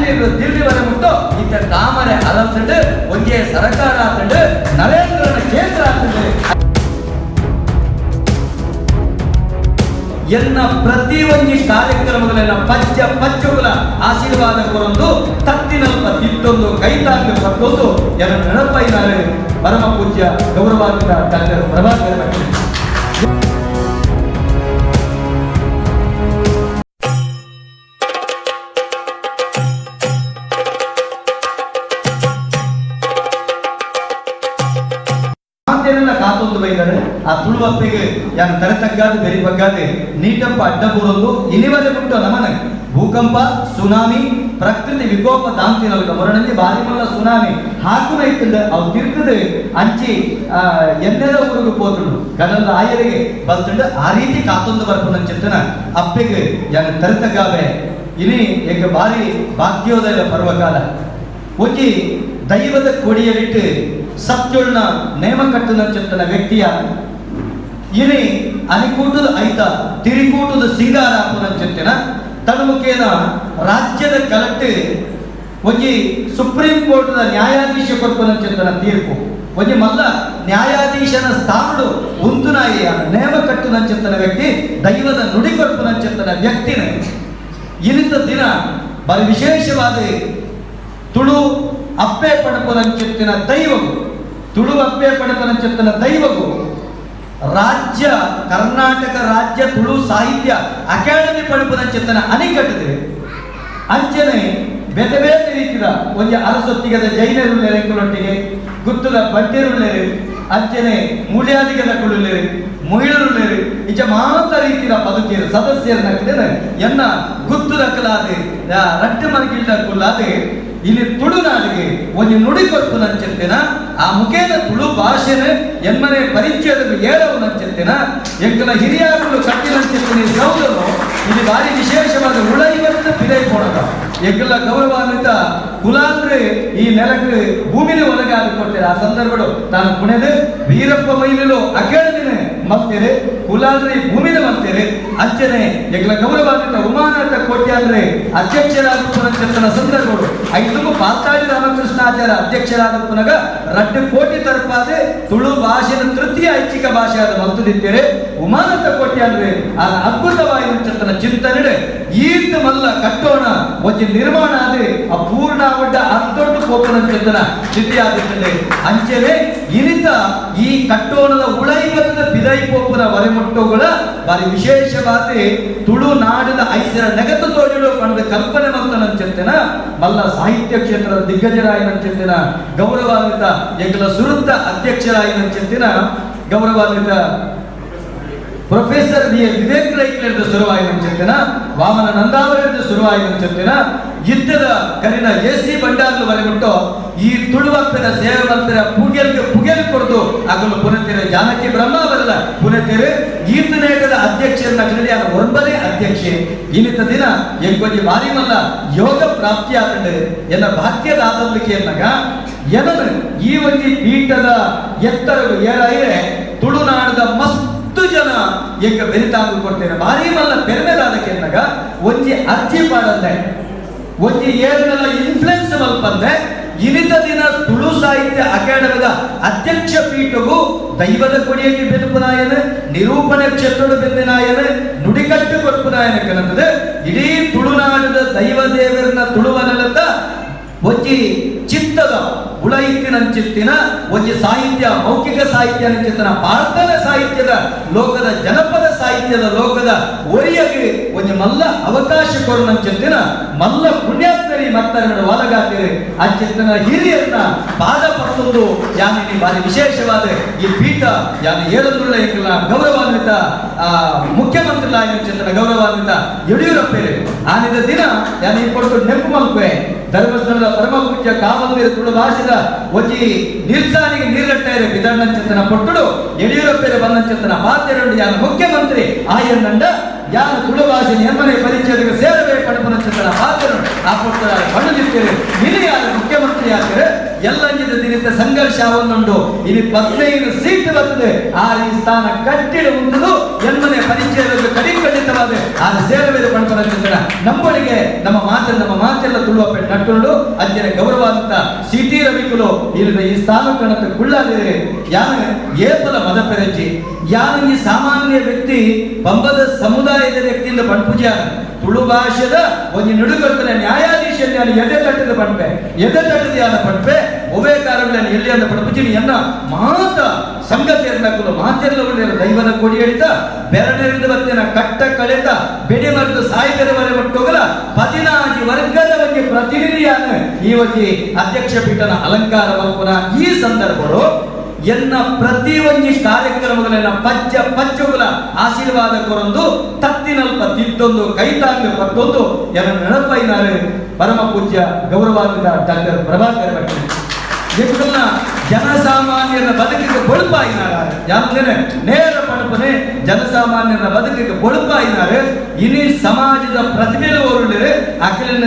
ಕಾಶ್ಮೀರದ ದಿಲ್ಲಿ ವರೆ ಮುಟ್ಟು ಇತ್ತ ತಾಮರೆ ಅಲಂತಂಡು ಒಂಜೇ ಸರಕಾರ ಆತಂಡು ನರೇಂದ್ರನ ಕೇಂದ್ರ ಆತಂಡು. ಎನ್ನ ಪ್ರತಿ ಒಂಜಿ ಕಾರ್ಯಕ್ರಮಗಳನ್ನ ಪಂಚ ಪಂಚಗುಲ ಆಶೀರ್ವಾದ ಕೊರೊಂದು ತತ್ತಿನಲ್ಪ ತಿತ್ತೊಂದು ಕೈತಾಂಗ ಪತ್ತೊಂದು ಎನ್ನ ನೆನಪೈನಾರೆ ಪರಮ ಪೂಜ್ಯ ಗೌರವಾನ್ವಿತ ಡಾಕ್ಟರ್ ಪ್ರಭಾಕರ್ ಭಟ್. ಕಾತೊಂದು ಬೈದಾರೆ ಆ ತುಳುವಪ್ಪಿಗೆ ಯಾನ್ ತರೆ ತಗ್ಗಾದ ಬೆರಿ ಬಗ್ಗಾದೆ ನೀಟಪ್ಪ ಅಡ್ಡ ಬೂರೊಂದು ಇನಿವರೆ ಮುಟ್ಟ ನಮನ ಭೂಕಂಪ ಸುನಾಮಿ ಪ್ರಕೃತಿ ವಿಕೋಪ ದಾಂತಿನಲ್ಕ ಮೊರಣಂಜಿ ಬಾರಿ ಮಲ್ಲ ಸುನಾಮಿ ಹಾಕುನ ಇತ್ತಂಡ ಅವು ತಿರ್ತದೆ ಅಂಚಿ ಎನ್ನೆದ ಊರಿಗೆ ಪೋತುಂಡು ಕಡಲ ಆಯರಿಗೆ ಬಲ್ತುಂಡು. ಆ ರೀತಿ ಕಾತೊಂದು ಬರ್ಪುನ ಚಿತ್ತನ ಅಪ್ಪೆಗೆ ಯಾನ್ ತರೆ ತಗ್ಗಾವೆ. ಇನಿ ಎಂಕ ಬಾರಿ ಭಾಗ್ಯೋದಯ ಪರ್ವಕಾಲ. ಒಂಜಿ ದೈವದ ಕೊಡಿಯಲಿಟ್ಟು ಸತ್ಯೊಳ್ನ ನೇಮ ಕಟ್ಟುನ ಚಿತ್ತನ ವ್ಯಕ್ತಿಯ ಇನಿ ಅನಿಕೂಟದ ಐತ ತಿರಿಕೂಟದ ಸಿಂಗಾರ ಚಿತ್ತಿನ ತನ್ಮುಖೇನ ರಾಜ್ಯದ ಕಲಟ್ಟು ಒಂಜಿ ಸುಪ್ರೀಂ ಕೋರ್ಟ್ದ ನ್ಯಾಯಾಧೀಶ ಕೊರ್ಪುನ ಚಿತ್ತನ ತೀರ್ಪು ಒಂಜಿ ಮಲ್ಲ ನ್ಯಾಯಾಧೀಶನ ಸ್ಥಾನಡು ಉಂತುನಾಯಿಯ ನೇಮ ಕಟ್ಟುನ ಚಿತ್ತನ ವ್ಯಕ್ತಿ ದೈವದ ನುಡಿ ಕೊರ್ಪುನ ಚಿತ್ತನ ವ್ಯಕ್ತಿನ ಇನಿತ ದಿನ ಬರಿ ವಿಶೇಷವಾದ ತುಳು ಅಪ್ಪೆ ಪಣಪುನಂಚಿತ್ತಿನ ದೈವವು ತುಳು ಅಪ್ಪೆ ಪಣಪುನಂಚಿತ್ತಿನ ದೈವವು ರಾಜ್ಯ ಕರ್ನಾಟಕ ರಾಜ್ಯ ತುಳು ಸಾಹಿತ್ಯ ಅಕಾಡೆಮಿ ಪಣಪುನಂಚಿತ್ತನ ಅಣಿಕಟ್ಟಿದೆ. ಅಂಚನೆ ಬೇತೆ ಬೇತೆ ರೀತಿಯ ಒಂಜಿ ಅರಸೊತ್ತಿಗದ ಜೈನರುಲ್ಲೇರು ಎಂಕುಲೊಟ್ಟಿಗೆ ಗುತ್ತದ ಬಂಟೆರುಲ್ಲೇರು ಅಂಚನೆ ಮೂಲ್ಯಾದಿಗದ ಕುಳುಲ್ಲೇರು ಮೊಯಿಳರುಲ್ಲೇರು ಇಂಚ ಮಾತ ರೀತಿಯ ಪದುಕೇರು ಸದಸ್ಯರ ನಕ್ಕಿದೇನೆ ಎನ್ನ ಗುತ್ತದ ಕಲಾದೆ ರಟ್ಟೆ ಮರಗಿಲ್ದ ಕುಲ್ಲಾದೆ ಇಲ್ಲಿ ತುಳುನಾಡಿಗೆ ಒಂಜಿ ನುಡಿ ಕೊರ್ಪು ನಂచెತ್ತೇನ ಆ ಮುಖೇನ ತುಳು ಭಾಷೆನ ಎನ್ಮನೆ ಪರಿಚಯದ ಏರವು ನಂచెತ್ತೇನ ಎಂಕಲ ಹಿರಿಯಾರುಗಳು ಕಟ್ಟಿನಂచెತ್ತನೆ ಸೌದನು ಇಲ್ಲಿ ಭಾರಿ ವಿಶೇಷವಾದ ಉಳೈವತ್ತು ಪಿದೈ ಪೋಣದ ಎಂಕಲ ಗೌರವಾನ್ವಿತ ಕುಲಾಂದ್ರೆ ಈ ನೆಲಕ್ಕೆ ಭೂಮಿನ ಒಳಗೆ ಕೊಡ್ತಾರೆ. ಆ ಸಂದರ್ಭಗಳು ತಾನು ಪುಣೆದು ವೀರಪ್ಪ ಮೈಲಿಲು ಅಕೇಳದಿನ ಮಲ್ತೇರೆ ಕುಲಾಂದ್ರೆ ಈ ಭೂಮಿನ ಮಲ್ತೇರೆ. ಅಂಚನೆ ಎಂಕಲ ಗೌರವಾನ್ವಿತ ಉಮಾನಾಥ ಕೋಟ್ಯಾಂದ್ರೆ ಅಧ್ಯಕ್ಷರಾದ ಪುನಂಚೆತ್ತನ ಸಂದರ್ಭಗಳು ಐದು ಪಾಲ್ತಾಡಿ ರಾಮಕೃಷ್ಣಾಚಾರ್ಯ ಅಧ್ಯಕ್ಷರಾದ ಪುನಗ ರಡ್ಡು ಕೋಟಿ ತರಪಾದೆ ತುಳು ಭಾಷೆನ ತೃತೀಯ ಐಚ್ಛಿಕ ಭಾಷೆಯಾದ ಮಲ್ತುದಿತ್ತೇರೆ. ಉಮಾನಾಥ ಕೋಟ್ಯಾಂದ್ರೆ ಆ ಅದ್ಭುತವಾಗಿ ಚೆತ್ತನ ಚಿಂತನೆ ಈತ ಮಲ್ಲ ಕಟ್ಟೋಣ ಒಂಜಿ ನಿರ್ಮಾಣ ಆದೆ ಆ ಪೂರ್ಣ ಒಡ್ಡ ಅರ್ಧೊಡ್ಡ ಕೋಪನ ಚೆತ್ತನ ಸ್ಥಿತಿ ಆದಿತ್ತಂಡೆ. ಅಂಚನೆ ಇನಿತ ಈ ಕಟ್ಟೋಣದ ಉಳೈವತ್ತದ ಬಿದೈ ಪೋಪುನ ವರೆಮುಟ್ಟುಗಳ ಬಾರಿ ವಿಶೇಷವಾದ ತುಳುನಾಡಿನ ಐಸರ ನೆಗತು ತೋಜುಡು ಪಂಡ ಕಲ್ಪನೆ ಮಲ್ತನಂచెತ್ತನ ಮಲ್ಲ ಸಾಹಿತ್ಯ ಕ್ಷೇತ್ರದ ದಿಗ್ಗಜರಾಯಿನಂచెತ್ತಿನ ಗೌರವಾನ್ವಿತ ಎಂಕಲ ಸುರುತ್ತ ಅಧ್ಯಕ್ಷರಾಯಿನಂచెತ್ತಿನ ಗೌರವಾನ್ವಿತ ಪ್ರೊಫೆಸರ್ ಬಿ ಎ ವಿವೇಕ್ ರೈಕ್ಲೆರ್ದು ಶುರುವಾಯಿನಂచెತ್ತಿನ ವಾಮನ ನಂದಾವರೆರ್ದು ಶುರುವಾಯಿನಂచెತ್ತಿನ ಯುದ್ಧದ ಕರಿನ ಎ ಸಿ ಭಂಡಾರ್ಲು ಬರೆಬಿಟ್ಟು ಈ ತುಳುವಪ್ಪನ ಸೇವೆ ಮಲ್ತಿರ ಪುಗೆಲ್ಗೆ ಪುಗೆಲ್ ಕೊಡ್ದು ಅಗಲು ಪುನತೀರ ಜಾನಕಿ ಬ್ರಹ್ಮ ಅವರಲ್ಲ ಪುನತೀರು ಈತನೇಟದ ಅಧ್ಯಕ್ಷರನ್ನ ಕನ್ನಡಿ ಒರ್ಬನೇ ಅಧ್ಯಕ್ಷೆ. ಇನ್ನಿತ ದಿನ ಎಂಕೊಂಜಿ ಬಾರಿ ಮಲ್ಲ ಯೋಗ ಪ್ರಾಪ್ತಿ ಆತಂಡು ಎನ್ನ ಭಾಗ್ಯದ ಆದಲ್ಲಿಕೆ ಎನ್ನಗ ಎನನು ಈ ಒಂಜಿ ಪೀಠದ ಎತ್ತರವು ಏರಾಯಿರೆ ತುಳುನಾಡದ ಮಸ್ತ್ ಜನ ಎಂಕ ಬೆರಿತಾಂಗು ಕೊಡ್ತೇನೆ ಭಾರಿ ಮಲ್ಲ ಪೆರ್ಮೆದಾದಕ್ಕೆ ಎನ್ನಗ ಒಂಜಿ ಅರ್ಜಿ ಪಾಡಂದೆ ಒಂಜಿ ಏರ್ನೆಲ್ಲ ಇನ್ಫ್ಲುಯೆನ್ಸ್ ಮಲ್ಪಂದೆ ಇನಿತ ದಿನ ತುಳು ಸಾಹಿತ್ಯ ಅಕಾಡೆಮಿದ ಅಧ್ಯಕ್ಷ ಪೀಠಗೂ ದೈವದ ಕೊಡಿಯಲ್ಲಿ ಬೆನುಪುನಾಯನ ನಿರೂಪಣೆ ಕ್ಷೇತ್ರದ ಬೆಂದಿನಾಯನ ನುಡಿಕಟ್ಟು ಕೊಡ್ಪುನಾಯನ ಕನಂತದೆ ಇಡೀ ತುಳುನಾಡದ ದೈವ ದೇವರನ್ನ ತುಳುವನಲತ್ತ ಒಂಜಿ ಚಿತ್ತದ ಉಳೈತಿನಂಚಿತ್ತಿನ ಒಂಜಿ ಸಾಹಿತ್ಯ ಮೌಖಿಕ ಸಾಹಿತ್ಯ ನಂಚಿತ್ತನ ಭಾರತದ ಸಾಹಿತ್ಯದ ಲೋಕದ ಜನಪದ ಸಾಹಿತ್ಯದ ಲೋಕದ ಒರಿಯಗೆ ಒಂಜಿ ಮಲ್ಲ ಅವಕಾಶ ಕೊರನಂಚಿತ್ತಿನ ಮಲ್ಲ ಪುಣ್ಯಾತ್ಮರಿ ಮತ್ತರನ್ನು ವಾದಗಾತಿರಿ ಅಂಚಿತ್ತನ ಹಿರಿಯನ್ನ ಪಾದ ಪಡೆದೊಂದು ಯಾನಿ ಬಾರಿ ವಿಶೇಷವಾದ ಈ ಪೀಠ ಯಾನಿ ಏರೊಂದುಳ್ಳ ಎಂಕಲ್ನ ಗೌರವಾನ್ವಿತ ಮುಖ್ಯಮಂತ್ರಿ ಚಿಂತನ ಗೌರವಾನ್ವಿತ ಯಡಿಯೂರಪ್ಪೇರು ಆನಿದ ದಿನ ಯಾನಿ ಕೊಡ್ತು ನೆಂಪು ಮಲ್ಪೆ ಧರ್ಮಸ್ಥಳದ ಪರಮ ಪೂಜ್ಯ ಕಾಮಂದಿರ ತುಳು ಭಾಷೆದ ಒಂಜಿ ನಿಲ್ಸಾನಿಗೆ ನೀರಟ್ಟಾರೆ ಬಿದಣ್ಣಂಚಿತ್ತನ ಪೊಟ್ಟುಡು ಯಡಿಯೂರಪ್ಪೇರ ಬಂದಂಚಿತ್ತನ ಮಾತೆರುಂಡು ಯಾನ ಮುಖ್ಯಮಂತ್ರಿ ಆಯನ್ನಂಡ ಯಾನ ತುಳು ಭಾಷೆ ಎಮ್ಮನೆ ಪರಿಚಯದ ಸೇರವೇ ಪಡಪುನಂಚಿತ್ತನ ಮಾತೆರು ಆ ಪೊಟ್ಟದ ಬಣ್ಣದಿತ್ತೇವೆ ನಿನ್ನ ಯಾರು ಮುಖ್ಯಮಂತ್ರಿ ಆಗ್ತಾರೆ. ಎಲ್ಲಂಜಿದ ದಿನದ ಸಂಘರ್ಷ ಒಂದುಂಡು. ಇಲ್ಲಿ 15 ಸೀಟ್ ಬರ್ತದೆ. ಆ ಈ ಸ್ಥಾನ ಕಟ್ಟಿಡ ಉಂಟು ಎನ್ಮನೆ ಪರಿಚಯ ಕಡಿಕಡಿತವಾದ ಆ ಸೇರವೇರು ಪಣಪನ ನಮ್ಮೊಳಗೆ ನಮ್ಮ ಮಾತೆಲ್ಲ ನಮ್ಮ ಮಾತೆಲ್ಲ ತುಳುವ ನಟ್ಟುಂಡು. ಅಂಚಿನ ಗೌರವಾನ್ವಿತ ಸಿಟಿ ರವಿಕುಲು ಇಲ್ಲಿ ಈ ಸ್ಥಾನಕ್ಕಣಕ್ಕೆ ಕುಳ್ಳಾದಿರೆ. ಯಾನ ಏಪಲ ಮದಪೆರಜ್ಜಿ ಯಾನ ಈ ಸಾಮಾನ್ಯ ವ್ಯಕ್ತಿ ಪಂಬದ ಸಮುದಾಯದ ವ್ಯಕ್ತಿಯಿಂದ ಪಣ್ಪುಜಾನ ತುಳು ಭಾಷೆದ ಒಂದು ನುಡುಗರ್ತನೆ ನ್ಯಾಯಾಧೀಶ ನಾನು ಎದೆ ತಟ್ಟದ ಪಣ್ಪೆ ಎದೆ ತಟ್ಟದ ಯಾನ ಪಣ್ಪೆ ಒವೇ ಕಾರಣಗಳನ್ನು ಎಲ್ಲಿ ಅಂದ ಪಣ್ಪುಜಿನಿ ಎನ್ನ ಮಾತ ಸಂಗತಿಯನ್ನ ಮಾತೆಲ್ಲ ಒಳ್ಳೆಯ ದೈವದ ಕೊಡಿ ಹಿಡಿತ ಬೆರನೆರೆದ ಬತ್ತಿನ ಕಟ್ಟ ಕಳೆತ ಬೆಡಿ ಮರೆತು ಸಾಯಿಬೆರವರೆ ಮುಟ್ಟೋಗಲ 14 ವರ್ಗದ ಬಗ್ಗೆ ಪ್ರತಿನಿಧಿಯಾನ ಈ ಒಂಜಿ ಅಧ್ಯಕ್ಷ ಪೀಠನ ಅಲಂಕಾರ ಮಲ್ಪುನ ಈ ಸಂದರ್ಭಗಳು ಎನ್ನ ಪ್ರತಿ ಒಂಜಿ ಕಾರ್ಯಕ್ರಮಗಳನ್ನ ಪಜ್ಜ ಪಜ್ಜುಗಳ ಆಶೀರ್ವಾದ ಕೊರೊಂದು ತತ್ತಿನಲ್ಪ ತಿದ್ದೊಂದು ಕೈತಾಂಗ ಪಟ್ಟೊಂದು ಎನ್ನ ನೆನಪೈನಾರು ಪರಮ ಪೂಜ್ಯ ಗೌರವಾನ್ವಿತ ಡಾಕ್ಟರ್ ಪ್ರಭಾಕರ್ ಭಟ್. ಎಂಕಲ್ನ ಜನಸಾಮಾನ್ಯರ ಬದುಕಿಗೆ ಬೊಳುಪಾಯಿನಾರ ಯಾರಂದ್ರೆ ನೇರ ಪಣಪನೆ ಜನಸಾಮಾನ್ಯರ ಬದುಕಿಗೆ ಬೊಳುಪಾಯಿನಾರು. ಇನಿ ಸಮಾಜದ ಪ್ರತಿಭೆಲು ಓರುಳ್ಳರು ಅಖಿಲನ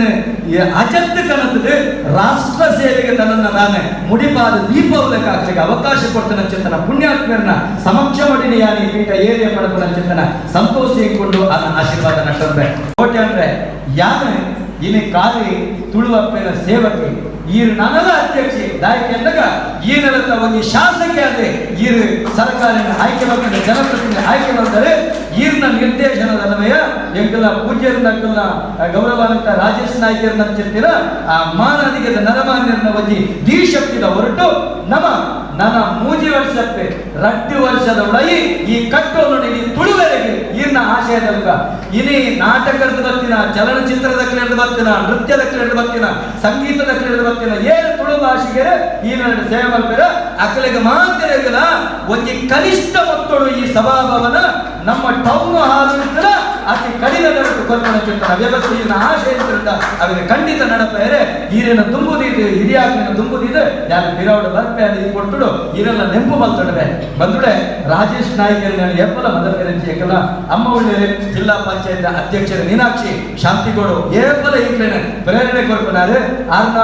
ಅಜತ್ತು ಕನತದೆ ರಾಷ್ಟ್ರ ಸೇವೆಗೆ ತನ್ನನ್ನು ನಾನು ಮುಡಿಪಾದ ದೀಪಾವಳಿಗೆ ಆಗ್ಲಿಕ್ಕೆ ಅವಕಾಶ ಕೊಡ್ತಾನ ಚಿಂತನ ಪುಣ್ಯಾತ್ಮರನ್ನ ಸಮಕ್ಷ ಮಡಿನ ಯಾನಿ ಪೀಠ ಏರಿಯ ಪಡಪನ ಚಿಂತನ ಸಂತೋಷಿಕೊಂಡು ಅದನ್ನ ಆಶೀರ್ವಾದ ನಟ್ಟಂದ್ರೆ ಕೋಟೆ ಅಂದ್ರೆ ಯಾನ ಇನಿ ಕಾಲಿ ತುಳುವಪ್ಪನ ಸೇವಕಿ ಈರು ನನದ ಅಧ್ಯಕ್ಷೆ ದಾಯಕೆ ಅಂದಾಗ ಈ ನೆಲದ ಒಂದು ಶಾಸಕಿ ಆದ್ರೆ ಈರು ಸರ್ಕಾರ ಆಯ್ಕೆ ಮಾಡ್ತಾರೆ ಜನಪ್ರತಿನಿಧಿ ಆಯ್ಕೆ ಮಾಡ್ತಾರೆ. ಈರ್ನ ನಿರ್ದೇಶನದ ಅನ್ವಯ ಎಂಕಲ್ನ ಪೂಜ್ಯರನ್ನ ಗೌರವಾನ್ವಿತ ರಾಜೇಶ್ ನಾಯ್ಕರನ್ನ ಚಿಂತಿನ ಆ ಮಾನದಿಗದ ನರಮಾನ್ಯರನ್ನ ಒಂಜಿ ಧೀಶಕ್ತಿದ ಹೊರಟು ನಮ ನನ್ನ ಮೂಜಿ ವರ್ಷಕ್ಕೆ ರಡ್ಡು ವರ್ಷದ ಒಳಗಿ ಈ ಕಟ್ಟೋನು ಇಡೀ ತುಳುವರೆಗೆ ಈರ್ನ ಆಶಯದಲ್ಕ ಇನಿ ನಾಟಕದ ಬತ್ತಿನ ಚಲನಚಿತ್ರದ ಕ್ಲೇರ್ದ ಬತ್ತಿನ ನೃತ್ಯದ ಕ್ಲೇರ್ದ ಬತ್ತಿನ ಸಂಗೀತದ ಕ್ಲೇರ್ದ ಬತ್ತಿನ ಏನು ತುಳು ಭಾಷೆಗೆ ಈ ನನ್ನ ಸೇವೆ ಮಾಡ್ತಾರೆ ಅಕಲಿಗೆ ಮಾತಿರಗಿಲ್ಲ ಒಂಜಿ ಕನಿಷ್ಠ ಒತ್ತಡು ಈ ಸಭಾಭವನ ನಮ್ಮ ಟೌನ್ ಹಾಲ್ ಅತಿ ಕಡಿಮೆ ದರಕ್ಕೆ ಕೊರ್ಪಣ ಚಿಂತನ ವ್ಯವಸ್ಥೆಯನ್ನು ಆಶಯ ಇದ್ದರಿಂದ ಅವರಿಗೆ ಖಂಡಿತ ನಡಪೇರೆ ಈರಿನ ತುಂಬುದಿದೆ ಹಿರಿಯಾಕಿನ ತುಂಬುದಿದೆ ಯಾರು ಬಿರಾವಡ ಬರ್ಪೆ ಅಲ್ಲಿ ಕೊಟ್ಟುಡು ಈರೆಲ್ಲ ನೆಂಪು ಮಲ್ತೊಡವೆ ಬಂದುಡೆ ರಾಜೇಶ್ ನಾಯ್ಕರು ನಾನು ಎಪ್ಪಲ ಮದಪೆರಂಜಿ ಏಕಲ್ಲ ಅಮ್ಮ ಒಳ್ಳೆ ಜಿಲ್ಲಾ ಪಂಚಾಯತ್ ಅಧ್ಯಕ್ಷರು ಮೀನಾಕ್ಷಿ ಶಾಂತಿಗೌಡು ಏಪಲ ಈಕ್ಲೇನೆ ಪ್ರೇರಣೆ ಕೊರ್ಪನಾರು ಆರ್ನ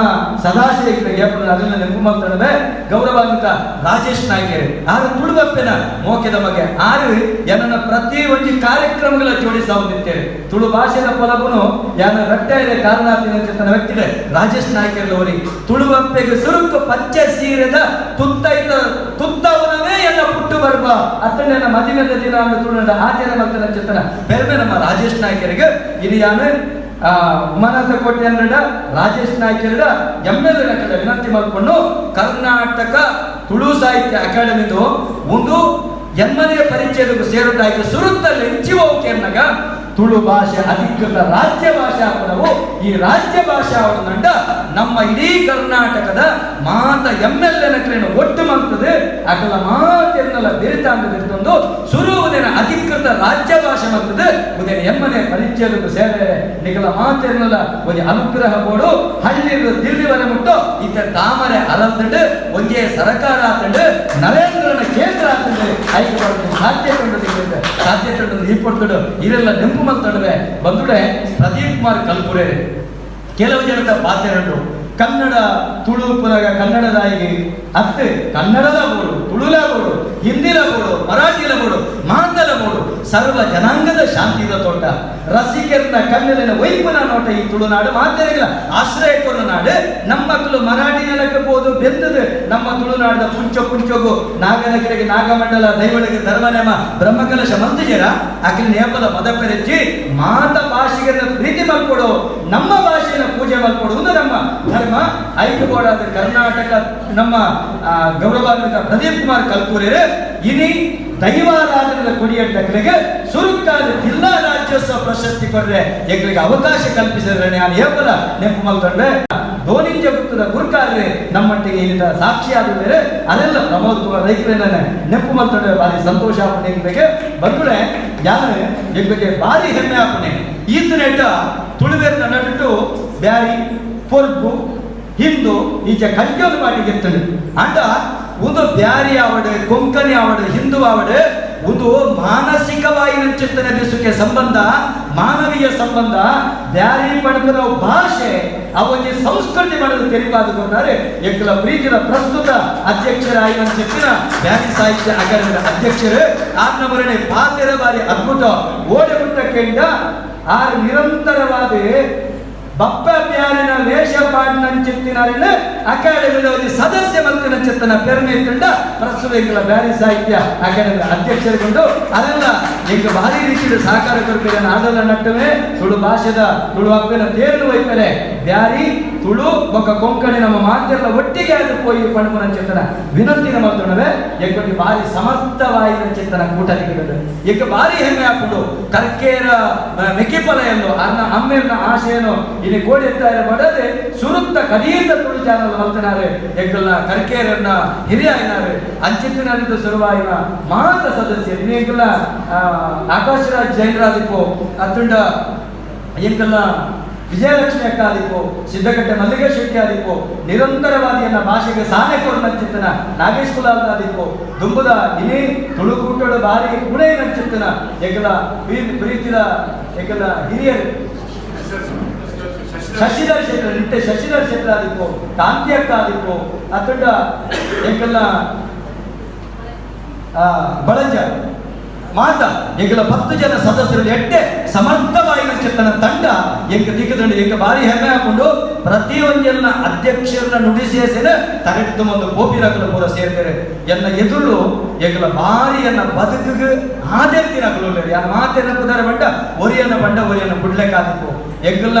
ಸದಾಶಯ ಈಕ್ಲೆ ಏಪಲ ಅದನ್ನ ನೆಂಪು ಮಲ್ತೊಡವೆ ಗೌರವಾನ್ವಿತ ರಾಜೇಶ್ ನಾಯ್ಕರು ಆರು ತುಳುಬಪ್ಪೆನ ಮೋಕೆದ ಮಗೆ ಆರು ಏನನ್ನ ಪ್ರತಿ ಒಂಜಿ ಕಾರ್ಯಕ್ರಮಗಳ ಜೋಡಿಸಾವುದಿತ್ತೇವೆ ತುಳು ಭಾಷೆದ ಫಲಗುನು ಯಾನ ರಟ್ಟೆ ಇದೆ ಕಾರಣ ಚಿಂತನ ವ್ಯಕ್ತಿದೆ ರಾಜೇಶ್ ನಾಯ್ಕರವರಿ ತುಳುವಪ್ಪೆಗೆ ಸುರುಕು ಪಚ್ಚ ಸೀರೆದ ತುತ್ತೈತ ತುತ್ತವನವೇ ಎಲ್ಲ ಪುಟ್ಟು ಬರ್ಬ ಅತ್ತಣ್ಣ ಮದಿಮೆದ ದಿನ ತುಳುನಾಡ ಆಚರಣೆ ಮಾಡ್ತಾನೆ ಚಿಂತನ ಬೇರೆ ನಮ್ಮ ರಾಜೇಶ್ ನಾಯ್ಕರಿಗೆ ಇದು ಯಾನ ಉಮಾನಾಥ ಕೋಟೆ ಅಂದ್ರಡ ರಾಜೇಶ್ ನಾಯ್ಕರಡ ಎಮ್ಮೆಲ್ ವಿನಂತಿ ಮಾಡಿಕೊಂಡು ಕರ್ನಾಟಕ ತುಳು ಸಾಹಿತ್ಯ ಅಕಾಡೆಮಿದು ಒಂದು ಎಮ್ಮನೆಯ ಪರಿಚಯದ ಸೇರುತ್ತಾಯ್ತು ಸುರುತ್ತಲ್ಲಿ ಎಂಚಿವೋಕೆನ್ನಗ ತುಳು ಭಾಷೆ ಅಧಿಕೃತ ರಾಜ್ಯ ಭಾಷೆ ನಾವು ಈ ರಾಜ್ಯ ಭಾಷೆ ಅವನಂಡ ನಮ್ಮ ಇಡೀ ಕರ್ನಾಟಕದ ಮಾತ M L A ಒಟ್ಟು ಮಾಡ್ತದೆ ಅಕಲ ಮಾತೆನ್ನೆಲ್ಲ ಬೆರಿತಾಂಗದಿರ್ತೊಂದು ಸುರುವುದಿನ ಅಧಿಕೃತ ರಾಜ್ಯ ಭಾಷೆ ಮಾಡ್ತದೆ ಉದಯ ಎಮ್ಮನೆ ಪರಿಚಯದ ಸೇರೆ ನಿಕಲ ಮಾತೆನ್ನೆಲ್ಲ ಒಂದು ಅನುಗ್ರಹ ಕೊಡು ಹಳ್ಳಿ ದಿಲ್ಲಿವರೆ ಮುಟ್ಟು ಇತ್ತ ತಾಮರೆ ಅರಲ್ದುಂಡು ಒಂದೇ ಸರಕಾರ ಆತಂಡು ನರೇಂದ್ರನ ಕೇಂದ್ರ ಆತಂಡು ಆಯ್ಕೆ ಮಾಡೋದು ಸಾಧ್ಯತೆ ಉಂಟು ಸಾಧ್ಯತೆ ಉಂಟು ಈ ಪಡ್ತುಡು ಇದೆಲ್ಲ ನೆಂಪು ಮಾತಾಡುವೆ ಬಂದುಡೆ ಪ್ರದೀಪ್ ಕುಮಾರ್ ಕಲ್ಪುರೆ ಕೆಲವು ಜನದ ಪಾತ್ರೆಗಳು ಕನ್ನಡ ತುಳು ಪುನಗ ಕನ್ನಡದಾಯಿಗೆ ಅತ್ತೆ ಕನ್ನಡದ ಬೋಡು ತುಳುಲ ಬೋಡು ಹಿಂದಿಲ ಬೋಡು ಮರಾಠಿಲ ಬೋಡು ಮಾತಲ ಬೋಡು ಸರ್ವ ಜನಾಂಗದ ಶಾಂತಿದ ತೋಟ ರಸಿಕರ್ನ ಕಣ್ಣಲಿನ ವೈಪನ ನೋಟ ಈ ತುಳುನಾಡು ಮಾತೆರೆಗಳ ಆಶ್ರಯ ಕೊರ ನಾಡು. ನಮ್ಮ ಮಕ್ಕಳು ಮರಾಠಿ ನೆಲಕ್ಕೆ ಬೋದು ಬೆಂದದು ನಮ್ಮ ತುಳುನಾಡದ ಪುಂಚ ಪುಂಚಗು ನಾಗನಗರಿಗೆ ನಾಗಮಂಡಲ ದೈವಳಿಗೆ ಧರ್ಮನೇಮ ಬ್ರಹ್ಮಕಲಶ ಮಂತಿಜರ ಅಖಿಲ ನೇಪದ ಮದಪೆರೆಚ್ಚಿ ಮಾತ ಭಾಷೆಗರನ್ನ ಪ್ರೀತಿ ಮಾಡ್ಕೊಡು ನಮ್ಮ ಭಾಷೆಯನ್ನು ಪೂಜೆ ಮಾಡ್ಕೊಡು ಒಂದು ನಮ್ಮ ಧರ್ಮ. ಐಕ್ಯಬೋಡಾದ ಕರ್ನಾಟಕ ನಮ್ಮ ಗೌರವಾನ್ವಿತ ಪ್ರದೀಪ್ ಕುಮಾರ್ ಕಲ್ಕೂರಿಯರು ಇನಿ ದೈವಾರಾಧನೆಯ ಕೊಡಿಯಟ್ಟಗಳಿಗೆ ಸುರುಕಾದ ಜಿಲ್ಲಾ ರಾಜ್ಯೋತ್ಸವ ಪ್ರಶಸ್ತಿ ಕೊಡ್ರೆ ಎಂಗಳಿಗೆ ಅವಕಾಶ ಕಲ್ಪಿಸಿದ್ರೆ ನಾನು ಏಪಲ ನೆನಪು ಮಲ್ಕೊಂಡ್ರೆ ಧೋನಿ ಜಗತ್ತದ ಗುರುಕಾರ್ರೆ ನಮ್ಮಟ್ಟಿಗೆ ಇಲ್ಲಿಂದ ಸಾಕ್ಷಿಯಾದ ಅದೆಲ್ಲ ಪ್ರಮೋದ್ ಕುಮಾರ್ ರೈತರನ್ನ ನೆನಪು ಮಲ್ಕೊಂಡ್ರೆ ಭಾರಿ ಸಂತೋಷ ಆಪಣೆ ಎಂಗಳಿಗೆ ಬಂದುಳೆ ಯಾರು ಎಂಗಳಿಗೆ ಭಾರಿ ಹೆಮ್ಮೆ ಆಪಣೆ. ಈತನೇಟ ತುಳುವೇರ್ನ ನಡುಟು ಬ್ಯಾರಿ ಪೊರ್ಬು ಹಿಂದೂ ಈಚೆ ಕಂಚೋದು ಮಾಡಿ ಗೆತ್ತಳು ಅಂಡ ಒಂದು ಬ್ಯಾರಿ ಆವಡು ಕೊಂಕಣಿ ಆವಡು ಹಿಂದೂ ಆವಡು ಒಂದು ಮಾನಸಿಕವಾಗಿ ಚಿಂತನೆ ಬೆಸುಕೆ ಸಂಬಂಧ, ಮಾನವೀಯ ಸಂಬಂಧ, ಬ್ಯಾರಿ ಪಡೆದ ಭಾಷೆ ಅವನಿಗೆ ಸಂಸ್ಕೃತಿ ಮಾಡಲು ತೆರಿಪಾದುಕೊಂಡಾರೆ. ಎಂಕಲ ಪ್ರೀತಿಯ ಪ್ರಸ್ತುತ ಅಧ್ಯಕ್ಷರಾಗಿ ಚಿತ್ತಿನ ಬ್ಯಾರಿ ಸಾಹಿತ್ಯ ಅಕಾಡೆಮಿಯ ಅಧ್ಯಕ್ಷರು ಆತ್ಮಮರಣೆ ಪಾತೆರ ಬಾರಿ ಅದ್ಭುತ ಓಡೆಗುಟ್ಟ ಕೆಂಡ ಆರು ನಿರಂತರವಾದ ಬಪ್ಪ ಬ್ಯಾರಿನ ವೇಷ ಪಾಡಿನಂಚಿತ್ತಿನ ಅಕಾಡೆಮಿದ ಒಂದು ಸದಸ್ಯ ಮಂತ್ರಿನ ಚಿತ್ತನ ಪೆರ್ಮೆ ತಂಡ ಪ್ರಸ್ತುತ ಎಂಕಲ ಬ್ಯಾರಿ ಸಾಹಿತ್ಯ ಅಕಾಡೆಮಿಯ ಅಧ್ಯಕ್ಷರುಗೊಂಡು ಅದೆಲ್ಲ ಎಂಕ ಭಾರಿ ರೀತಿಯ ಸಹಕಾರ ಕೊಡ್ತಾರೆ. ಆಡಲ ನಟ್ಟವೇ ತುಳು ಭಾಷೆದ ತುಳು ಅಪ್ಪನ ತೇರು ವೈಪರೆ ಬ್ಯಾರಿ ತುಳು ಬೊಕ್ಕ ಕೊಂಕಣಿ ನಮ್ಮ ಮಾತೆಲ್ಲ ಒಟ್ಟಿಗೆ ಅದು ಪೋಯಿ ಪಣಪುನ ಚಿತ್ತನ ವಿನಂತಿನ ಮಾಡ್ತೊಂಡವೆ. ಎಂಕೊಂಡಿ ಭಾರಿ ಸಮರ್ಥವಾಯಿನ ಚಿತ್ತನ ಕೂಟ ಎಂಕ ಭಾರಿ ಹೆಮ್ಮೆ ಹಾಕೊಂಡು ಕರ್ಕೇರ ಮೆಕ್ಕಿಪಲೆಯನ್ನು ಅನ್ನ ಅಮ್ಮೇರ್ನ ಆಶೆಯನ್ನು ಇಲ್ಲಿ ಕೋಡಿ ಎತ್ತಾರೆ ಮಾಡದೆ ಸುರುತ್ತ ಕದೀತ ತುಳು ಚಾನಲ್ ಮಲ್ತನಾರೆ ಎಂಕಲ್ನ ಕರ್ಕೇರನ್ನ ಹಿರಿಯ అయినారు ಅಂಚಿತ್ತಿನಂತ ಸುರುವಾಯಿನ ಮಾತ ಸದಸ್ಯ ಎಂಕಲ್ನ ಆಕಾಶರಾಜ್ ಜೈನರಾದಿಪ್ಪು ಅತ್ತುಂಡ ಎಂಕಲ್ನ ವಿಜಯಲಕ್ಷ್ಮಿ ಅಕ್ಕ ಆದಿಪ್ಪು, ಸಿದ್ದಕಟ್ಟೆ ಮಲ್ಲಿಗೆ ಶೆಟ್ಟಿ ಆದಿಪ್ಪು, ನಿರಂತರವಾದಿಯನ್ನ ಭಾಷೆಗೆ ಸಾನೆ ಕೊಡನಂಚಿತ್ತನ ನಾಗೇಶ್ ಕುಲಾಲ್ ಆದಿಪ್ಪು, ದುಂಬುದ ಇನಿ ತುಳುಕೂಟೋಡು ಭಾರಿ ಗುಣೈನಂಚಿತ್ತನ ಎಂಕಲ ಪ್ರೀತಿದ ಎಂಕಲ ಹಿರಿಯರು ಶಶಿಧರ್ ಶೆಟ್ಟರ್ ನಿಟ್ಟೆ ಶಶಿಧರ್ ಶೆಟ್ಟರ್ ಆದಿಪ್ಪು, ಕಾಂತಿ ಅಕ್ಕ ಆದಿಪ್ಪು, ಅತ್ತುಂಡ ಎಂಕಲ್ನ ಬಳಂಜ ಮಾತ ಎಂಕಲ 10 ಜನ ಸದಸ್ಯರು ಎಟ್ಟೆ ಸಮರ್ಥವಾಗಿ ಚಿತ್ತನ ತಂಡ ಎಂಕ ದಿಕ್ಕದಂಡ ಎಂಕ ಭಾರಿ ಹೆಮ್ಮೆ ಹಾಕೊಂಡು ಪ್ರತಿಯೊಂದೆಲ್ಲ ಅಧ್ಯಕ್ಷರನ್ನ ನುಡಿಸಿಯಸೇನ ತರಗತಿ ಒಂದು ಗೋಪಿರಕಲು ಪೂರ ಸೇರ್ತಾರೆ. ಎನ್ನ ಎದುರು ಎಂಕಲ ಭಾರಿ ಎನ್ನ ಬದುಕಿಗೆ ಆದರ್ತಿನಕಲು ಯಾರ ಮಾತೆಲ್ಲ ಕುದಾರ ಬಂಡ ಒರಿಯನ್ನ ಬಂಡ ಒರಿಯನ್ನ ಬುಡ್ಲೆಕ್ಕಾದಿಪ್ಪು. ಎಂಕಲ್ನ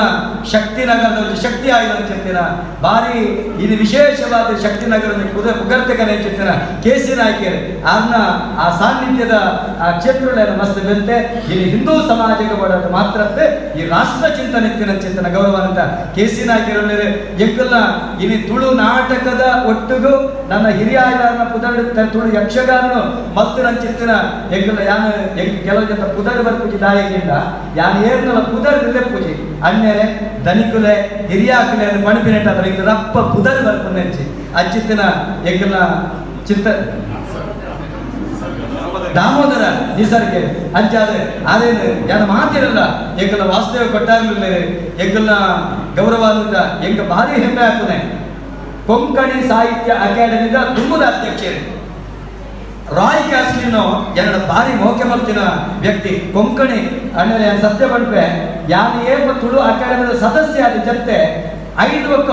ಶಕ್ತಿನಗರದ ಶಕ್ತಿ ಆಯುಧ ಚಿತ್ತಿನ ಭಾರಿ ಇದು ವಿಶೇಷವಾದ ಶಕ್ತಿನಗರದ ಪುಗರ್ತೆಕನೆ ಚಿತ್ತಿನ ಕೆ ಸಿ ನಾಯ್ಕರ್ ಆರ್ನ ಆ ಸಾನ್ನಿಧ್ಯದ ಆ ಕ್ಷೇತ್ರಗಳ ಮಸ್ತ್ ಬೆಂತೆ ಇಲ್ಲಿ ಹಿಂದೂ ಸಮಾಜಕ್ಕೆ ಬಡೋದು ಮಾತ್ರತ್ತೆ ಈ ರಾಷ್ಟ್ರ ಚಿಂತನೆ ಚಿಂತನ ಗೌರವಾನಂದ ಕೆ ಸಿ ನಾಯ್ಕರ್ ಎಂಕಲ್ನ ಇಲ್ಲಿ ತುಳು ನಾಟಕದ ಒಟ್ಟಿಗೂ ನನ್ನ ಹಿರಿಯ ಪುದರ್ ತುಳು ಯಕ್ಷಗಾನನು ಮತ್ತು ನನ್ನ ಚಿತ್ತಿನ ಎಂಕಲ್ನ ಯಾನು ಎಂಕ್ ಕೆಲವು ಜನ ಪುದರ್ ಬರ್ಪೂಜಿ ದಾಯಿಗಿಂದ ಯಾನು ಏರ್ನಲ್ಲ ಪುದರ್ ಪೂಜಿ ಅಣ್ಣರೆ ದನಿಕುಲೆ ಹಿರಿಯಾಕುಲೆ ಅನ್ನು ಪಣಿಪಿನೆಟ್ಟಾದ್ರೆ ಇಂದು ರಪ್ಪ ಪುದರ್ ಬರ್ಪುನೆಂಚಿ ಅಚ್ಚಿತ್ತಿನ ಎಂಕಲ್ನ ಚಿತ್ತ ದಾಮೋದರ ನಿಸರ್ಗೆ ಅಂಚಾದ್ರೆ ಅದೇನು ಯಾನ ಮಾತಿರಲ್ಲ ಎಂಕಲ್ನ ವಾಸುದೇವ ಕೊಟ್ಟಾಗಲಿಲ್ಲ ಎಂಕಲ್ನ ಗೌರವಾನ್ವಿತ ಎಂಕ ಭಾರಿ ಹೆಮ್ಮೆ ಆಗ್ತದೆ. ಕೊಂಕಣಿ ಸಾಹಿತ್ಯ ಅಕಾಡೆಮಿದ ತುಂಬದ ಅಧ್ಯಕ್ಷರು ರಾಯ್ ಕ್ಯಾಸ್ಲಿನೋ ಎನ್ನಡ ಭಾರಿ ಮೋಕೆ ಮಲ್ತಿನ ವ್ಯಕ್ತಿ ಕೊಂಕಣಿ ಅಣ್ಣನ ಸತ್ಯ ಪಡ್ಪೆ ಯಾನು ಏಪ ತುಳು ಅಕಾಡೆಮಿದ ಸದಸ್ಯ ಆದ ಜೊತೆ 5 ಒಕ್ಕ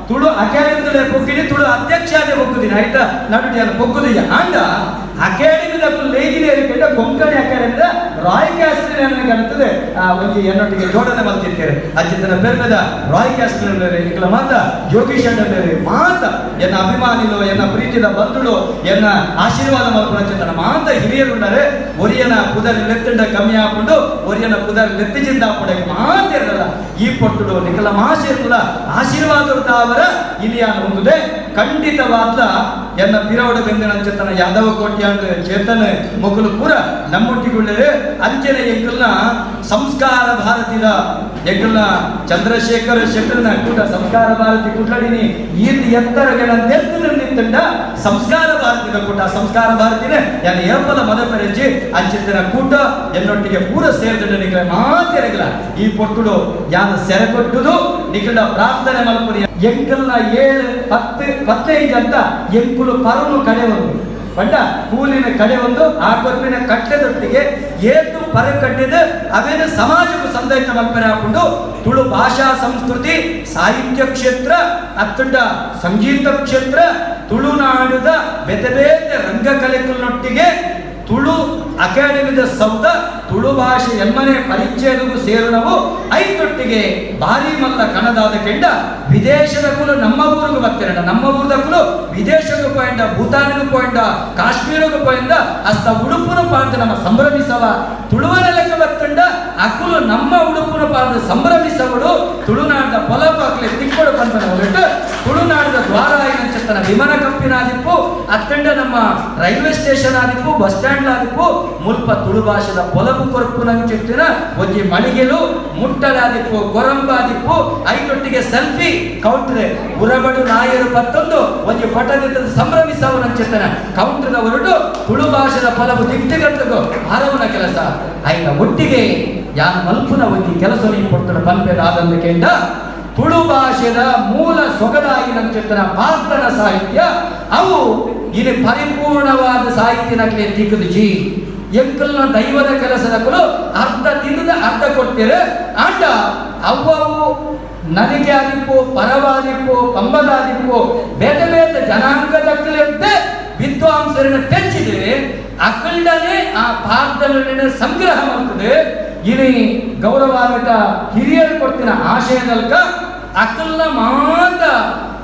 ತುಳು ಅಕಾಡೆಮಿದ ಪೊಕ್ಕಿನಿ ತುಳು ಅಧ್ಯಕ್ಷ ಆದ ಪೊಕ್ಕುದಿನ ಐಟ ನಡುಟಿ ಯಾನು ಪೊಕ್ಕುದಿಯ ಆಂಡ ಅಕಾಡೆಮಿದ ಲೇಜಿನ ಕೆಂಡ ಕೊಂಕಣಿ ಅಕಾಡೆಮಿದ ರಾಯ್ ಕ್ಯಾಸ್ಲಿನ್ ನನಗೆ ಅನ್ತದೆ ಆ ಒಂಜಿ ಎನ್ನೊಟ್ಟಿಗೆ ಜೋಡಣೆ ಮಲ್ತಿರ್ತಾರೆ ಅಜ್ಜಿತನ ಪೆರ್ಮೆದ ರಾಯ್ ಕ್ಯಾಸ್ಲಿನ್ ಇಂಕಲ ಮಾತ ಯೋಗೀಶ್ ಅಣ್ಣನೇರಿ ಮಾತ ಎನ್ನ ಅಭಿಮಾನಿಲು ಎನ್ನ ಪ್ರೀತಿದ ಬಂಧುಳು ಎನ್ನ ಆಶೀರ್ವಾದ ಮಲ್ಪುನ ಚಿಂತನ ಮಾತ ಹಿರಿಯರುಂಡರೆ ಒರಿಯನ ಪುದರ್ ಲೆತ್ತಂಡ ಕಮ್ಮಿ ಹಾಕೊಂಡು ಒರಿಯನ ಪುದರ್ ಲೆತ್ತಿಜಿಂದ ಹಾಕೊಂಡಾಗ ಮಾತಿರಲ್ಲ ಈ ಪೊಟ್ಟುಡು ನಿಕಲ ಮಾಶಿರ್ಲ ಆಶೀರ್ವಾದ ತಾವರ ಇಲಿಯಾನ ಹೊಂದುದೆ ಖಂಡಿತವಾದ ಎನ್ನ ಪಿರವಡ ಬೆಂದಿನ ಚೇತನ ಯಾದವ ಕೋಟ್ಯ ಅಂದ್ರೆ ಚೇತನ ಮೊಕಲು ಪೂರ ನಮ್ಮೊಟ್ಟಿಗುಳ್ಳರೆ ಅಂಚನೆ ಎಂಕಲ್ನ ಸಂಸ್ಕಾರ ಭಾರತಿದ ಎಂಕಲ್ನ ಚಂದ್ರಶೇಖರ ಶೆಟ್ಟರ್ನ ಕೂಟ ಸಂಸ್ಕಾರ ಭಾರತಿ ಕುಟ್ಲಡಿನಿ ಈರ್ದು ಎತ್ತರಗಳ ನೆತ್ತನ ನಿಂತಂಡ ಸಂಸ್ಕಾರ ಭಾರತಿದ ಕೂಟ ಸಂಸ್ಕಾರ ಭಾರತಿನೇ ಯಾನ್ ಏಪಲ ಮದಪೆರೆಜಿ ಅಂಚಿತನ ಕೂಟ ಎನ್ನೊಟ್ಟಿಗೆ ಪೂರ ಸೇರಿದಂಡ ನಿಕಲ ಮಾತೆರಗಲ ಈ ಪೊಟ್ಟುಡು ಯಾನ್ ಸೆರೆ ಕೊಟ್ಟುದು ನಿಕಲ ಪ್ರಾರ್ಥನೆ ಮಲ್ಪುನಿ ಎಂಕಲ್ನ 7 10 15 ಅಂತ ಎಂಕುಲು ಪರನು ಕಡೆ ಒಂದು ಪಂಡ ಕೂಲಿನ ಕಡೆ ಒಂದು ಆ ಕೊಪ್ಪಿನ ಕಟ್ಟೆದೊಟ್ಟಿಗೆ ಏತು ಪರ ಕಟ್ಟಿದ ಅವೇನು ಸಮಾಜಕ್ಕೂ ಸಂದೈತ ಮಲ್ಪನೆ ಹಾಕೊಂಡು ತುಳು ಭಾಷಾ ಸಂಸ್ಕೃತಿ ಸಾಹಿತ್ಯ ಕ್ಷೇತ್ರ ಅತ್ತುಂಡ ಸಂಗೀತ ಕ್ಷೇತ್ರ ತುಳುನಾಡುದ ಬೇತೆ ಬೇತೆ ರಂಗಕಲೆಗಳೊಟ್ಟಿಗೆ ತುಳು ಅಕಾಡೆಮಿದ ಸೌಧ ತುಳು ಭಾಷೆ ಎಮ್ಮನೆ ಪರಿಚಯದಗೂ ಸೇರುನವು ಐದೊಟ್ಟಿಗೆ ಭಾರಿ ಮಲ್ಲ ಕಣದಾದ ಕೆಂಡ ವಿದೇಶದ ಕುಲು ನಮ್ಮ ಊರಿಗೂ ಬರ್ತಿರಣ ನಮ್ಮ ಊರದ ಕುಲು ವಿದೇಶಕ್ಕೂ ಪೋಯಿಂಡ ಭೂತಾನಿಗೂ ಪೋಯಿಂಡ ಕಾಶ್ಮೀರಕ್ಕೂ ಪೋಯಿಂಡ ಅಸ್ತ ಉಡುಪುನು ಪಾಡ್ದು ನಮ್ಮ ಸಂಭ್ರಮಿಸವ ತುಳುವನ ಲೆಕ್ಕ ಬತ್ತಂಡ ಅಕುಲು ನಮ್ಮ ಉಡುಪುನು ಪಾಡ್ದು ಸಂಭ್ರಮಿಸವಳು ತುಳುನಾಡ ಪೊಲಪಾಕ್ಲೆ ತಿಕ್ಕೊಡು ಪಂಪನ ಹೊರಟು ತುಳುನಾಡದ ದ್ವಾರ ನಂಚಿತ್ತನ ವಿಮಾನ ಕಂಪನಿ ಆದಿಪ್ಪು ಅತ್ತಂಡ ನಮ್ಮ ರೈಲ್ವೆ ಸ್ಟೇಷನ್ ಆದಿಪ್ಪು ಬಸ್ ಸ್ಟ್ಯಾಂಡ್ ಆದಿಪ್ಪು ಮುಲ್ಪ ತುಳು ಭಾಷೆದ ಪೊಲಬು ಕೊರ್ಪು ನಂಚಿತ್ತಿನ ಒಂಜಿ ಮಳಿಗೆಲು ಮುಟ್ಟಲಾದಿಪ್ಪು ಕೊರಂಬಾದಿಪ್ಪು ಐತೊಟ್ಟಿಗೆ ಸೆಲ್ಫಿ ಕೌಂಟ್ರೆ ಉರಬಡು ನಾಯರು ಪತ್ತೊಂದು ಒಂಜಿ ಫೋಟೋ ಸಂಭ್ರಮಿಸವು ನಂಚಿತ್ತನ ಕೌಂಟ್ರದ ಹೊರಟು ತುಳು ಭಾಷೆದ ಪೊಲಬು ದಿಗ್ದಿಗಂತಗು ಹರವುನ ಕೆಲಸ ಐತ ಒಟ್ಟಿಗೆ ಯಾನ್ ಮಲ್ಪುನ ಒಂಜಿ ಕೆಲಸ ನೀ ಪೊರ್ತುಡ ಪನ್ಪೆದಾದಂದು ಕೇಂಡ ತುಳು ಭಾಷೆದ ಮೂಲ ಸೊಗದಾಗಿ ನಂಚಿತ್ತನ ಪಾರ್ತನ ಸಾಹಿತ್ಯ ಅವು ಇಲ್ಲಿ ಪರಿಪೂರ್ಣವಾದ ಸಾಹಿತ್ಯ ನಕಲಿ ತಿಕ್ಕದು ಜಿ ಎಂಕಲ್ನ ದೈವದ ಕೆಲಸದಕ್ಕಲು ಅರ್ಧ ತಿಂದ ಅರ್ಧ ಕೊಡ್ತೀರ ಆಂಡ ಅವ್ವವು ನನಗೆ ಆದಿಪ್ಪು ಪರವಾದಿಪ್ಪು ಪಂಬದಾದಿಪ್ಪು ಬೇತೆ ಬೇತೆ ಜನಾಂಗದಕ್ಕಲಿದ್ದೆ ವಿದ್ವಾಂಸರನ್ನ ತೆಚ್ಚಿದೆ ಅಕಲ್ಡನೆ ಆ ಪಾರ್ತನ ಸಂಗ್ರಹ ಮಾಡ್ತದೆ. ಇಲ್ಲಿ ಗೌರವಾನ್ವಿತ ಹಿರಿಯರು ಕೊಡ್ತಿನ ಆಶಯದಲ್ಕ ಅಕಲ್ನ ಮಾತ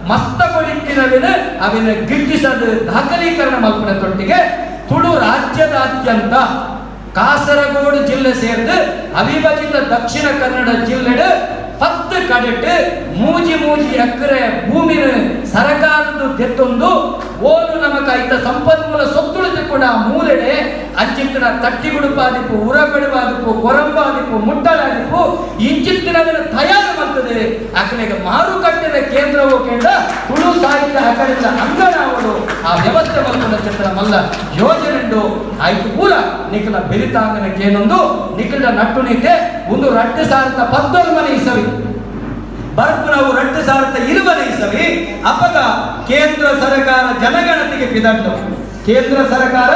ಮಸ್ತ ಕೊಡಿಟ್ಟಿನವಿನ ಅವಿನ ಗಿಟ್ಟಿಸದ ದಾಖಲೀಕರಣ ಮಲ್ಪನ ತೊಟ್ಟಿಗೆ ತುಳು ರಾಜ್ಯದಾದ್ಯಂತ ಕಾಸರಗೋಡು ಜಿಲ್ಲೆ ಸೇರಿದು ಅವಿಭಜಿತ ದಕ್ಷಿಣ ಕನ್ನಡ ಜಿಲ್ಲೆಡು 10 ಕಡೆಟ್ ಮೂಜಿ ಮೂಜಿ ಎಕರೆ ಭೂಮಿನ ಸರಕಾರದ ತೆತ್ತೊಂದು ಓಲು ನಮಕ ಐತ ಸಂಪನ್ಮೂಲ ಸೊತ್ತುಳಿದು ಕೂಡ ಮೂಲೆಡೆ ಅಂಚಿತ್ತಿನ ತಟ್ಟಿಗುಡುಪಾದಿಪ್ಪು ಉರಬೆಡುವಾದಿಪ್ಪು ಕೊರಂಬಾದಿಪ್ಪು ಮುಟ್ಟಲಾದಿಪ್ಪು ಇಂಚಿತ್ತಿನದನ್ನು ತಯಾರು ಮಾಡ್ತದೆ. ಆಕಡೆಗೆ ಮಾರುಕಟ್ಟೆದ ಕೇಂದ್ರವು ಕೇಂದ್ರ ತುಳು ಸಾಹಿತ್ಯ ಅಕಾಡೆಮಿಯ ಅಂಗಣಾವಳು ಆ ವ್ಯವಸ್ಥೆ ಮಲ್ಪುನ ಚಿತ್ರ ಮಲ್ಲ ಯೋಜನೆಂಡು ಆಯ್ತು ಪೂರ ನಿಖಲ ಬೆರಿತಾಂಗನ ಕೇನೊಂದು ನಿಖಲ ನಟ್ಟು ನಿತೆ ಒಂದು 2019 ಇಸವಿ ಬರ್ಪುನವು 2020 ಇಸವಿ ಅಪಗ ಕೇಂದ್ರ ಸರ್ಕಾರ ಜನಗಣತಿಗೆ ಪಿದಂಡು ಕೇಂದ್ರ ಸರ್ಕಾರ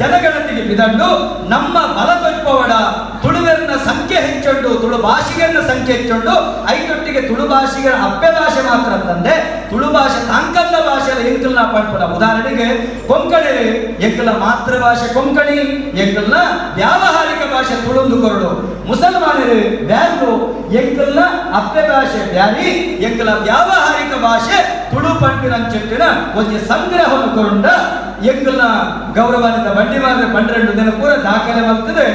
ಜನಗಣತಿಗೆ ಪಿದಂಡು ನಮ್ಮ ಬಲದೊಪ್ಪವಡ ತುಳುವೆರ್ನ ಸಂಖ್ಯೆ ಹೆಚ್ಚೊಂಡು ತುಳು ಭಾಷಿಗರನ್ನ ಸಂಖ್ಯೆ ಹೆಚ್ಚೊಂಡು ಐತೊಟ್ಟಿಗೆ ತುಳು ಭಾಷಿಗರ ಅಪ್ಪೆ ಭಾಷೆ ಮಾತ್ರ ತಂದೆ ತುಳು ಭಾಷೆ ತಾಂಕಲ್ಲ ಭಾಷೆಯ ಎಂಕಲ್ನ ಪಡ್ಪುನ. ಉದಾಹರಣೆಗೆ ಕೊಂಕಣಿ ಎಂಕಲ ಮಾತೃಭಾಷೆ ಕೊಂಕಣಿ ಎಂಕಲ್ನ ವ್ಯಾವಹಾರಿಕ ಭಾಷೆ ತುಳುಂದು ಕೊರಡು. ಮುಸಲ್ಮಾನರು ಬ್ಯಾರು ಎಂಕಲ್ನ ಅಪ್ಪೆ ಭಾಷೆ ಬ್ಯಾರಿ ಎಂಕಲ ವ್ಯಾವಹಾರಿಕ ಭಾಷೆ ತುಳು ಪಂಪಿನ ಒಂಜಿ ಸಂಗ್ರಹವನ್ನು ಕೊರುಂಡ ಎಂಕಲ್ನ ಗೌರವಾನ್ವಿತ ಬಂಡಿಮಾರ 12 ದಿನ ಪೂರ ದಾಖಲೆ ಮಾಡ್ತದೆ.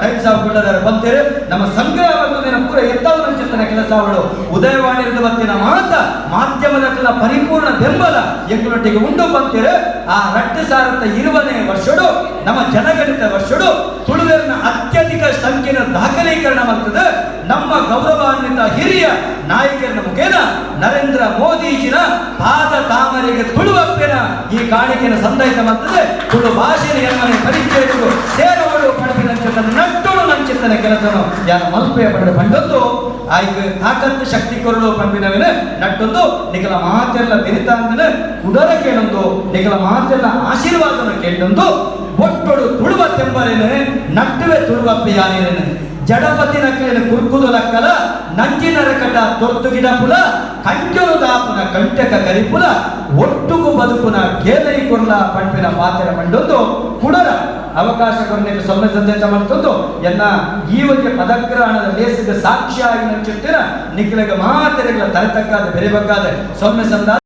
ಟೈಮ್ಸ್ ಆಫ್ ಕುಳ್ಳದಾರ ಬಂತೇರೆ ನಮ್ಮ ಸಂಗ್ರಹ ದಿನ ಪೂರ ಎತ್ತವನ ಚಿತ್ತನ ಕೆಲಸ ಅವಳು ಉದಯವಾಣಿ ಬತ್ತಿನ ಮಾತ ಮಾಧ್ಯಮದ ಪರಿಪೂರ್ಣ ಬೆಂಬಲ ಎಂಕಲೊಟ್ಟಿಗೆ ಉಂಡು ಬಂತೇರೆ. ಆ 2020 ವರ್ಷಡು ನಮ್ಮ ಜನಗಣಿತ ವರ್ಷಡು ತುಳುವೆರ್ನ ಅತ್ಯಧಿಕ ಸಂಖ್ಯೆಯ ದಾಖಲೀಕರಣ ಮಾಡ್ತದೆ. ನಮ್ಮ ಗೌರವಾನ್ವಿತ ಹಿರಿಯ ನಾಯಕರ ಮುಖೇನ ನರೇಂದ್ರ ಮೋದಿಜಿನ ಪಾದ ತಾಮರೆಗೆ ತುಳುವಪ್ಪೆನ ಈ ಕಾಣಿಕೆಯನ್ನು ಸಂದಾಯಿತ ಮಾಡ್ತದೆ. ತುಳು ಭಾಷೆಯ ಎಮ್ಮನೆ ಪರಿಚಯಗಳು ಸೇರವರು ಪಡಪಿನ ನಂಚಿತನ ನಟ್ಟೋಳು ನಂಚಿತನ ಕೆಲಸನು ಯಾರ ಮಲ್ಪೆಯ ಪಡೆದ ಬಂಡೊಂದು ಆಯ್ಕೆ ತಾಕತ್ತು ಶಕ್ತಿ ಕೊರಳು ಪಂಪಿನವಿನ ನಟ್ಟೊಂದು ನಿಖಲ ಮಾತೆಲ್ಲ ಬೆರಿತಾಂದನ ಕುಡರ ಕೇಳೊಂದು ನಿಖಲ ಮಾತೆಲ್ಲ ಆಶೀರ್ವಾದನ ಕೇಳೊಂದು ಒಟ್ಟೊಡು ತುಳುವ ತೆಂಬರೇನೆ ನಟ್ಟುವೆ ತುಳುವಪ್ಪೆ ಯಾನೇನು ಜಡಪತಿ ನಕಲಿನ ಕುರ್ಕುದು ಲಕ್ಕಲ ನಂಜಿನರ ಕಟ ತೊರ್ತು ಗಿಡಪುಲ ಕಂಟರು ದಾಪುನ ಕಂಟಕ ಕರಿಪುಲ ಒಟ್ಟುಗು ಬದುಕುನ ಕೇದೈ ಕೊರ್ಲ ಪಂಪಿನ ಪಾತ್ರ ಮಂಡೊಂದು ಕುಡರ ಅವಕಾಶ ಕೊರನೆಗೆ ಸೊನ್ನೆ ಸಂದೇಶ ಮಾಡ್ತಂದು ಎನ್ನ ಈ ಒಂದು ಪದಗ್ರಹಣದ ಲೇಸಿಗೆ ಸಾಕ್ಷಿಯಾಗಿ ನಂಚಿಟ್ಟಿನ ನಿಖಲಗ ಮಾತೆರೆಗಳ ತಲೆತಕ್ಕಾದ ಬೆರೆಬೇಕಾದ ಸೊನ್ನೆ ಸಂದ.